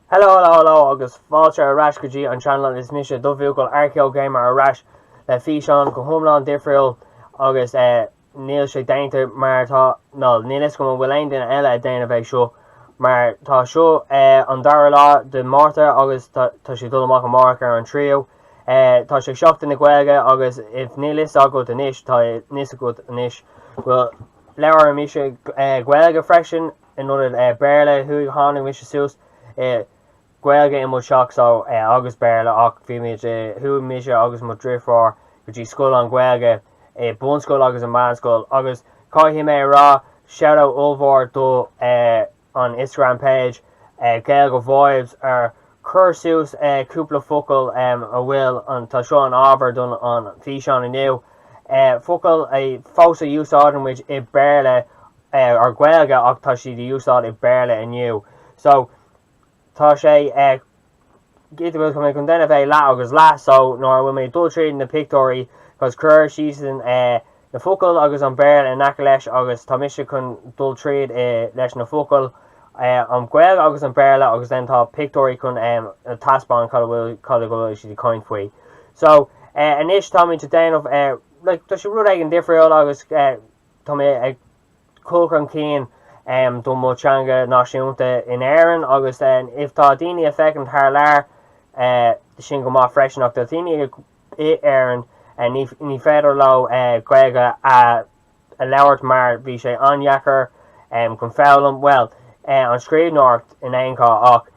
Hello hello hello agus fáilte ar ais go dtí an channel is mise do bhuachaill Archeo Gamer ar ais le físeán go hiomlán difriúil agus eh, níl sé déanta mar tá nó níl fhios agam an bhfuil aon duine eile ag déanamh é seo mar tá seo eh, an dara lá de Márta agus tá, tá sé dul amach amárach ar an tríú eh, tá sé Seachtain na Gaeilge agus if níl fhios agat anois tá fhios agat anois go labhraíonn mise eh, Gaeilge freisin in ionad Béarla, chuaigh, tháinig mise suas i Gaeilge i mo theach so agus Béarla ach bhí muid, chuaigh mise agus mo dhriofúr go dtí scoil an Ghaeilge i bunscoil agus i meánscoil agus caithfidh mé a rá shout out ollmhór do an Instagram page Gaeilge Vibes ar chuir suas cúpla focal a bhfuil an tá seo an ábhar don an físeán inniu focal fós a úsáideann muid i Béarla ar Gaeilge ach tá siad a úsáid i Béarla inniu. So tá sé eh bhfuil mé chun déanamh é leath agus leath so nuair a bhfuil mé ag dul tríd na pictiúirí cos chuir siadsan eh na focail agus an Béarla in aice leis agus tá mise chun dul tríd eh leis na focail eh an Gaeilge agus an Béarla agus then tá pictiúirí chun em taispeáin cad a bhfuil cad a bhfuil siad ag caint faoi. So eh anois táimid ag déanamh eh like tá sé rud éigin difriúil agus eh Tá mé ag cur chun cinn do mo teanga náisiúnta in Éirinn agus if tá daoine ag féachaint thar lear sin go maith freisin ach tá daoine i Éirinn ní féidir leo Gaeilge a labhairt mar bhí sé an-dheacair chun foghlaim, bhuel an scríbhneoireacht in aon chor ach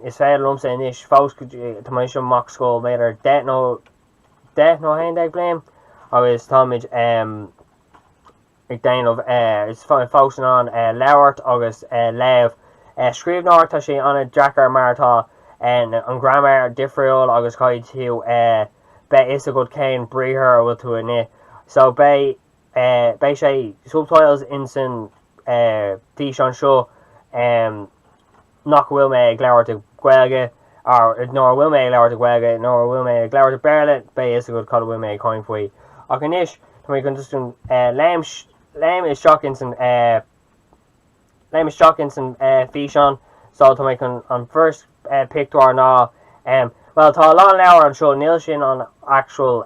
is féidir liomsa anois fós tá mise amach scoil b'fhéidir 10 nó 10 nó 11 bliain agus táimid ag déanamh is fós in ann labhairt agus léamh. Scríbhneoireacht tá sé an-deacair mar tá an graiméar difriúil agus caithfidh tú beith fhios agat cén briathar a bhfuil tú in So beidh beidh sé subtitles insan físeán seo nach bhfuil mé ag labhairt i Gaeilge or nuair a bhfuil mé ag labhairt i Gaeilge nuair a bhfuil mé ag labhairt i Béarla beidh fhios agat cad a bhfuil mé ag caint faoi. Ach anois tá mé chun just an léim léim isteach insan léim isteach insan físeán so tá mé chun an first pictiúr ná bhuel tá a lán leabhar anseo níl sin an actual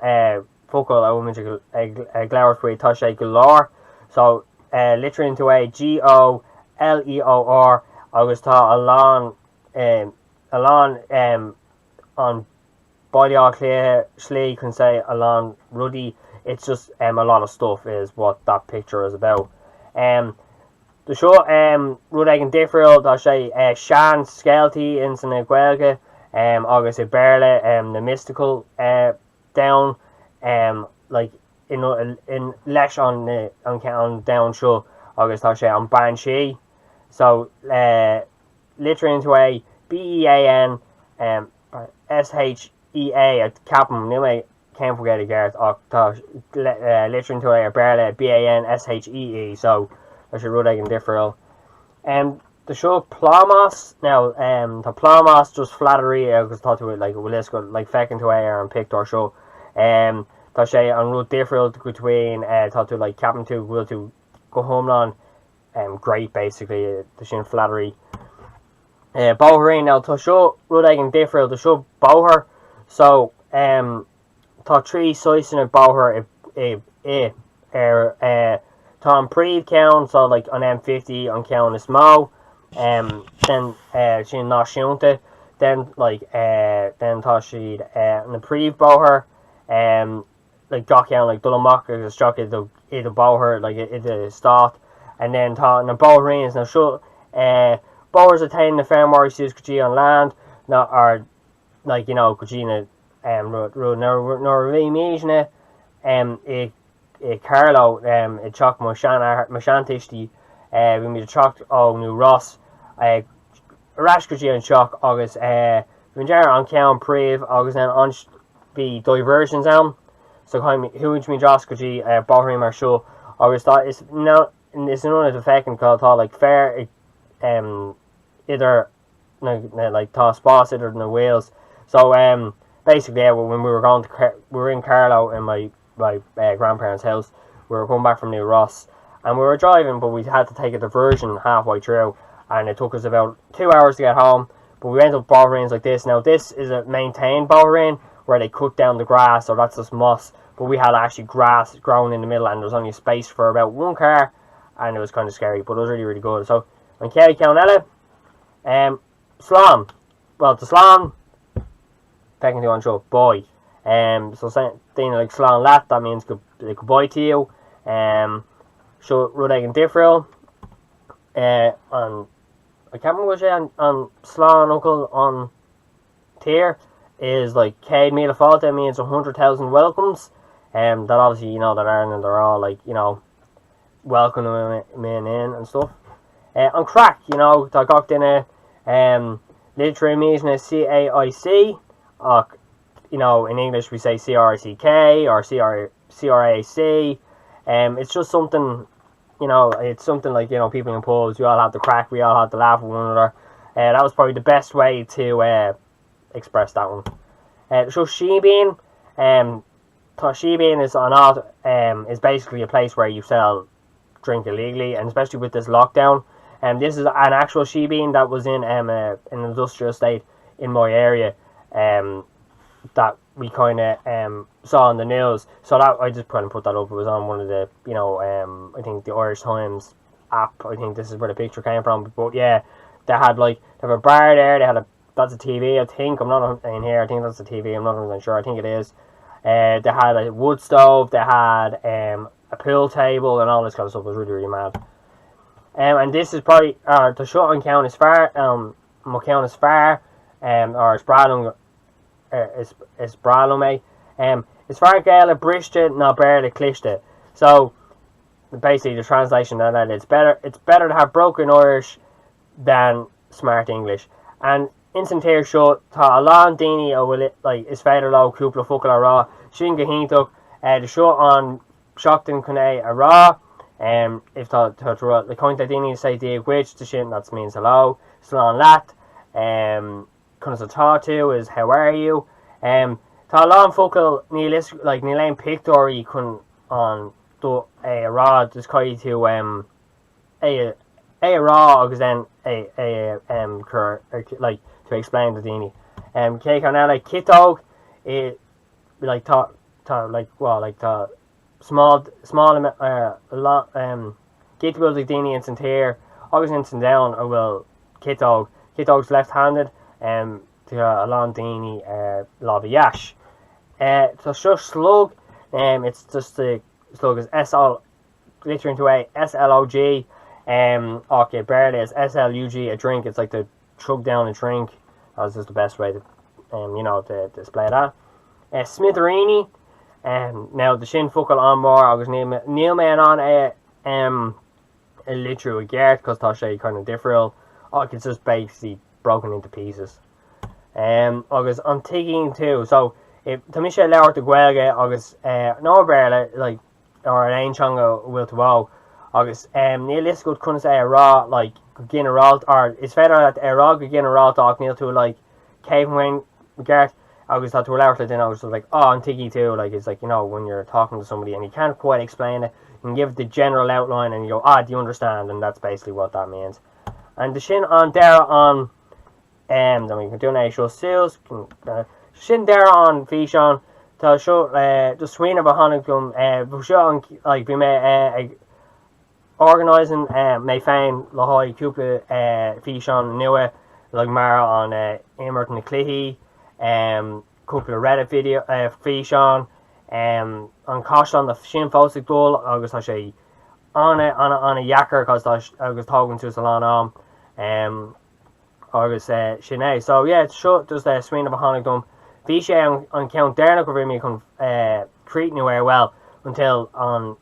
focal a bhfuil muid ag labhairt faoi, tá sé go leor. So litríonn tú é G O L E O R agus tá a lán a lán an Baile Átha Cliath slí chun say a lán rudaí it's just um, a lot of stuff is what that picture is about. Um, Tá seo um, rud éigin difriúil tá sé uh, sean scéaltaí in san Gaeilge um, agus i Béarla um, na mystical uh, domhan um like in in leis an an an domhan seo agus tá sé an bean sí so eh litríonn tú é B E A N um S H E A ceapaim níl mé 100% i gceart ach tá litríonn tú é ar Béarla B A N S H E E so tá sé rud éigin difriúil. Um, Tá seo plámás now um, tá plámás just flattery agus tá tú like bhfuil fhios agat like feiceann tú é ar an pictiúr seo um, tá sé an rud difriúil between uh, tá tú like ceapann tú go bhfuil tú go hiomlán um, great basically tá sin flattery. Uh, bóithrín now tá seo rud éigin difriúil tá seo bóthar so um, Tá 3 saghsanna bóthair i i ar tá an príomh ceann so like an M50 an ceann is mó um then sin náisiúnta then like then tá siad na príomh bóthar um like gach ceann like dul amach agus isteach i do i do bóthar like i do stát and then tá na bóithríní now seo bóthar a téann na feirmeoirí suas go dtí an land na or like you know go dtí na um, rud rud nuair nuair a bhí mise um, i i Carlow um, i teach mo sean mo seantuistí uh, bhí muid ag teacht ó New Ross uh, ar ais go dtí an teach agus uh, bhí muid ar an ceann príomh agus then an bhí diversions ann so chuaigh muid as go dtí uh, bóithrín mar seo agus tá is no is in ionad a feiceann tá like féar um, idir na, na like tá spás idir na wheels so um basically yeah, when we were going to we were in Carlow in my my uh, grandparents house we were coming back from New Ross and we were driving but we had to take a diversion halfway through and it took us about two hours to get home. But we went up bóithríns like this. Now this is a maintained bóithrín where they cut down the grass, so that's just moss. But we had actually grass growing in the middle and there was only space for about one car and it was kind of scary, but it was really, really good. So an chéad cheann eile, um, slán. Well, tá slán feiceann tú anseo, bye. Um, so daoine like slán leat, that means good, like, goodbye to you. Um, seo rud éigin difriúil. Uh, an ceapaim go bhfuil sé an, an slán fhocal an tír is like 100,000 fáilte means 100,000 welcomes. Um, that obviously, you know, that Ireland they're all like, you know, welcoming men in and stuff. Uh, an craic, you know, tá gach duine um, litrímidne C-A-I-C ach you know, in English we say C-R-I-C-K or C-R C-R-A-C. Um, it's just something, you know, it's something like, you know, people in pubs, we all have the craic, we all have to laugh with one another. Uh, that was probably the best way to uh, express that one. Uh, so Síbín, um, tá Síbín is an áit, um, is basically a place where you sell drink illegally, and especially with this lockdown. Um, this is an actual síbín that was in um, a, an industrial estate in my area um, that we kind of um, saw on the news. So that I just kind of put that up. It was on one of the, you know, um, I think the Irish Times app. I think this is where the picture came from. But yeah, they had like they have a bar there. They had a that's a TV. I think I'm not in here. I think that's a TV. I'm not 100% sure. I think it is. Uh, they had a wood stove. They had um, a pool table and all this kind of stuff. It was really really mad. Um, and this is probably uh, tá seo an ceann is fearr um, mo cheann is fearr um, or is breá liom uh, is, is breá liom é. Um, is fearr Gaeilge briste ná Béarla cliste. So basically the translation of that it's better it's better to have broken Irish than smart English. And ins an tír seo tá a lán daoine a bhfuil like, is féidir leo cúpla focal a rá sin go hiontach uh, seo an seachtain chun é a rá. Um, if tá tá tú le caint le daoine say Dia duit tá sin that means hello slán leat um, conas atá tú is how are you um, tá a lán focal níl is like, níl aon pictiúirí chun an do é a rá just caithfidh tú um, é é a rá agus then é é um, chur like to explain to daoine. Um, cé ceann eile ciotóg i like tá tá like well like tá small small uh, lot um, giota beag daoine ins an tír agus ins an domhan a bhfuil ciotóg ciotóg's left-handed um, tá a lán daoine uh, lámh dheas. Uh, tá seo slug um, it's just the slug is SL litríonn tú é SLOG um, ach i Béarla is SLUG a drink it's like to chug down a drink that's just the best way to um, you know to display that. Uh, smidiríní um, now tá sin focal an-mhór agus níl mé in ann é um, a litriú i gceart cos tá sé kind of difriúil ach it's just basically broken into pieces. Um, agus an tuigeann tú so if, tá mise ag labhairt i Gaeilge agus uh, nó Béarla like, or aon teanga a bhfuil tú ó agus um, níl fhios agat conas é a rá like, go ginearálta or is féidir leat é a rá go ginearálta ach níl tú like, céim gceart agus tá tú ag labhairt le duine agus like oh an tuigeann tú like it's like you know when you're talking to somebody and you can't quite explain it you can give the general outline and you go ah do you understand and that's basically what that means and tá sin an deireadh an um, we can do é seo suas sin deireadh an físeán tá seo uh, do smaoineamh a tháinig dom uh, seo an like bhí mé uh, ag organising uh, mé féin le haghaidh cúpla uh, físeán nua like mar an uh, imirt na cluichí um, cúpla Reddit video uh, físeán um, an caisleán sin fós ag dul agus tá sé an- an- an-deacair cos agus tógann suas a lán am um, agus uh, sin é. So yeah, seo just uh, smaoineamh a tháinig dom. Bhí sé an, an ceann deireanach go bhí mé chun uh, críochnú air well until an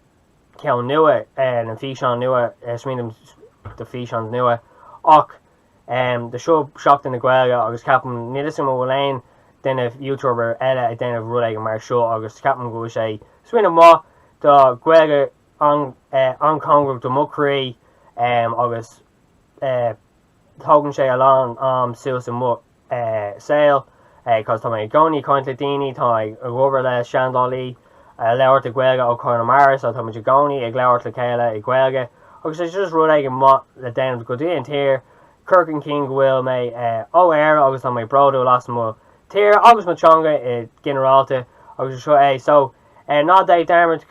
ceann nua uh, an físeán nua uh, smaoineamh do físeán nua ach um, tá seo Seachtain na Gaeilge agus ceapaim níl fhios agam bhfuil aon duine YouTuber eile ag déanamh rud éigin mar seo agus ceapaim go bhfuil sé smaoineamh maith tá Gaeilge an uh, an-chóngarach do mo chroí um, agus uh, tógann sé a lán am suas i mo uh, saol cos tá mé i gcónaí caint le daoine tá ag obair le seandálaí labhairt i Gaeilge ó Chonamara so tá muid i gcónaí ag labhairt le chéile i Gaeilge agus é just rud éigin maith le déanamh go dtí an tír cur chun cinn go bhfuil mé ó Éire agus tá mé bródúil as mo tír agus mo teanga i ginearálta agus seo é. So ná déan dearmad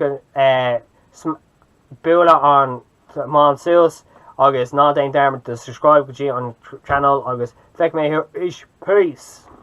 bualadh an thumb suas agus ná déan dearmad de subscribe go dtí an channel agus feicfidh mé arís. Peace!